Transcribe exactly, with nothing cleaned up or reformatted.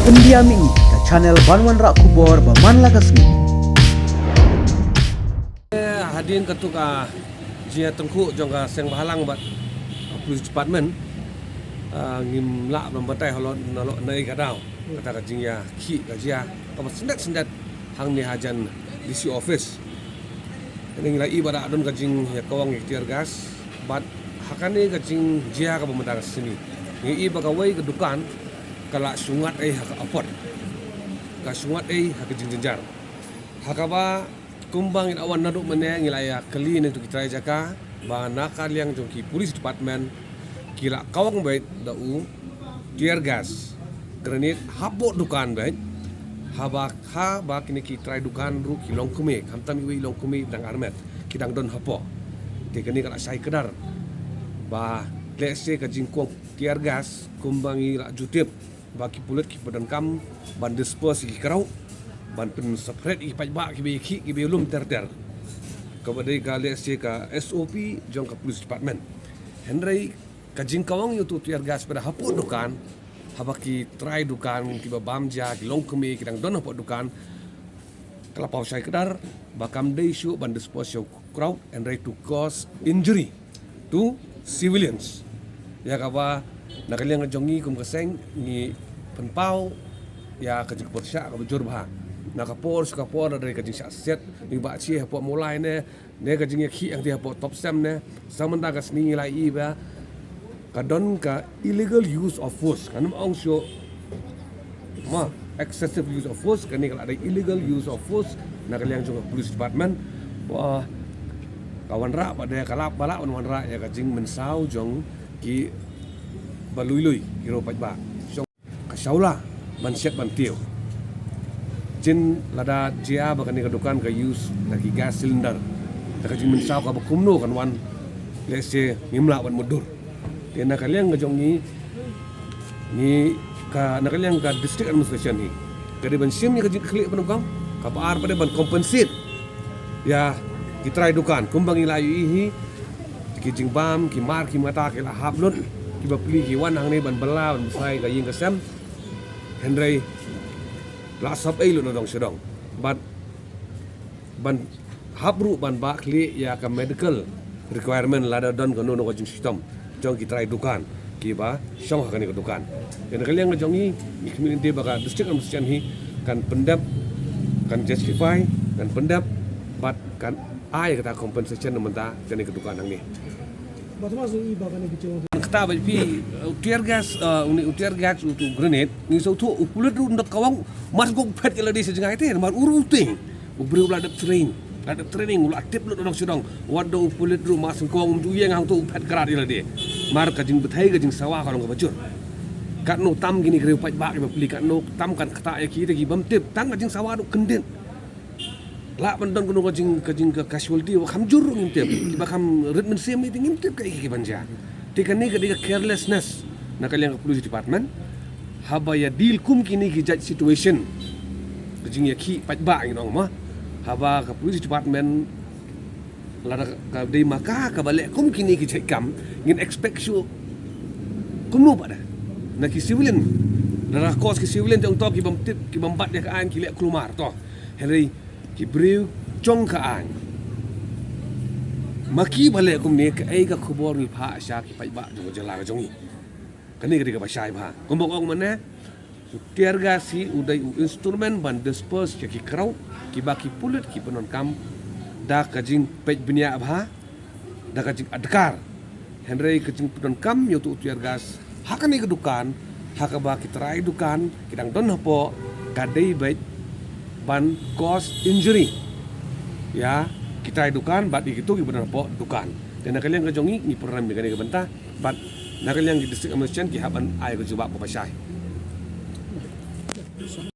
Pyndiam ïa ka channel ban wanrah khubor ba man la ka sngi. Eh, hadien katto ka jingïatyngkhuh jong ka seng bhalang bad ka police department, ah, ngim lah ban batai halor nalor na ei ka daw kata ka jingïakhih ka jia kaba syndet syndet hangne hajan D C office. Ngi la i ba da don ka jingïakawang ïa ka tear gas bad ha kane ka jingjia kaba mynta ka sngi ngi i ba kawei ka dukan ka la shu ngat ei ha ka apot, ka shu ngat ei ha ka jingjynjar. Ha kaba kumba ngi la wan naduh mynne ngi la ïakylli na kito ki trai jaka ba na ka liang jong ki police department ki la kawang beit da u tear gas grenade hapoh dukan beit, haba, haba kine ki trai dukan ruh ki long kmie, khamtam iwei i long kmie, dang armet, ki dang don hapoh. Te kane ka la shai kdar ba lehse ka jingkawang tear gas kumba ngi la ju tip ba ki pulit ki pyndonkam ban disperse ïa ki kraw, ban pynseparate ïa ki paidbah kiba ïakhih kiba ïalum ter ter. Kaba dei ka lehse ka S O P jong ka police department. Hynrei ka jingkawang ïa uto u tear gas pat hapoh dukan, haba ki trai dukan kiba bam jia, ki long kmie, ki dang don hapoh dukan, ka la paw shai kdar ba kam dei shuh ban disperse ïa u crowd, hynrei to cause injury to civilians. Ïa kaba na ka liang ka jong ngi kum ka seng ngi pynpaw ïa ka jingpyrshah kaba jur bha. Na ka por sha ka por, lada dei ka jingshah siat, ngi ba shi hapoh Mawlai ne, ne ka jingïakhih hangtei hapoh Topsem ne, sa mynta ka sngi ngi la i ba ka don ka illegal use of force, kan ym ong shuh ma excessive use of force, kane ka la dei illegal use of force na ka liang jong ka police department. Ba ka wanrah, ba dei ka la, ba la wan wanrah ïa ka jingmynsaw jong kiba lui lui, ki riew paidbah. Ka shawla ban shet ban tiew. Jin lada jia ba kane ka dukan ka use na ki gas cylinder, da ka jingmynsaw kaba kumno kan wan, lehse ngim lah ban mutdur. Te na ka liang ka jong ngi, ngi ka, na ka liang ka district administration hi, ka dei ban shim ïa ka jingkitkhlieh pyndonkam, kaba ar pat dei ban compensate ïa ki trai dukan kumba ngi la ïohi hi. Ki jingbam, ki mar, ki mata ki la hap lut, ki bapli ki wan hangne ban bylla, ban bsai ka ïing ka sem. Hynrei la sop ei lut na dong sha dong. Bad ban hap ruh ban bah khlieh ïa ka medical requirement lada don kano kano ka jingshitom jong ki trai dukan kiba shong ha kane ka dukan. Te na ka liang ka jong ngi, ngi khmih lynti ba ka district administration hi kan pyndep, kan justify, kan pyndep bad kan ai kata compensation na bynta kane ka dukan hangne. Ba tma su i ba kane ka jong. Kata ba phi, uh, tear gas, uh, uni u tear gas, uto u grenade, ngi sngewthuh u pulit ruh ynda kawang, mar sngewthuh phet ïa lade sha jngai te, mar u ruh u tieng. U briew u la dep train, la dep training, u la tip lut na dong sha dong. Wat da u pulit ruh mar sngewthuh kawang um ju ïeng hangto u phet krat ïa lade. Mar ka jingbthei ka jingsawa ka long kaba jur. Katno tam kine ki riew paidbah kiba pli, katno tam kan ktah ïa ki te ki bym tip, tang ka jingsawa ruh kyndit. Lah ban don kano ka jing, ka jing ka casualty ba kham jur ruh ngim tip, kiba kham rit mynsiem ïa te ngim tip kaei kaei ban jia. Te kane ka dei ka carelessness na ka liang ka police department. Haba ïa deal kum kine ki jait situation, ka jingïakhih paidbah ngin ong ma, haba ka police department lada ka dei ma ka kaba leh kum kine ki jait kam, ngin expect shuh kumno pat da na ki civilian. Lada ka cause ki civilian te ong to ki bym tip, ki bym bat ïa ka aiñ, ki leh kulmar to. Hynrei ki briew jong ka aiñ, ma ki ba leh kumne, kaei ka khubor ngi phah sha ki paidbah jong ka jylla ka jong ngi? Kane ka dei kaba shai bha. Kumba ong mynne, u tear gas hi u dei u instrument ban disperse ïa ki crowd kiba ki pulit ki pyndonkam da ka jingpeit bniah bha, da ka jingadkar. Hynrei ka jingpyndonkam ïa uto u tear gas ha kane ka dukan, ha kaba ki trai dukan ki dang don hapoh, ka dei beit ban cause injury ïa ki trai dukan bad ïa kito kiba don hapoh dukan. Te na ka liang ka jong ngi, ngi pynrem ïa kane ka bynta bad na ka liang ki district administration ki hap ban ai ka jubab kaba shai.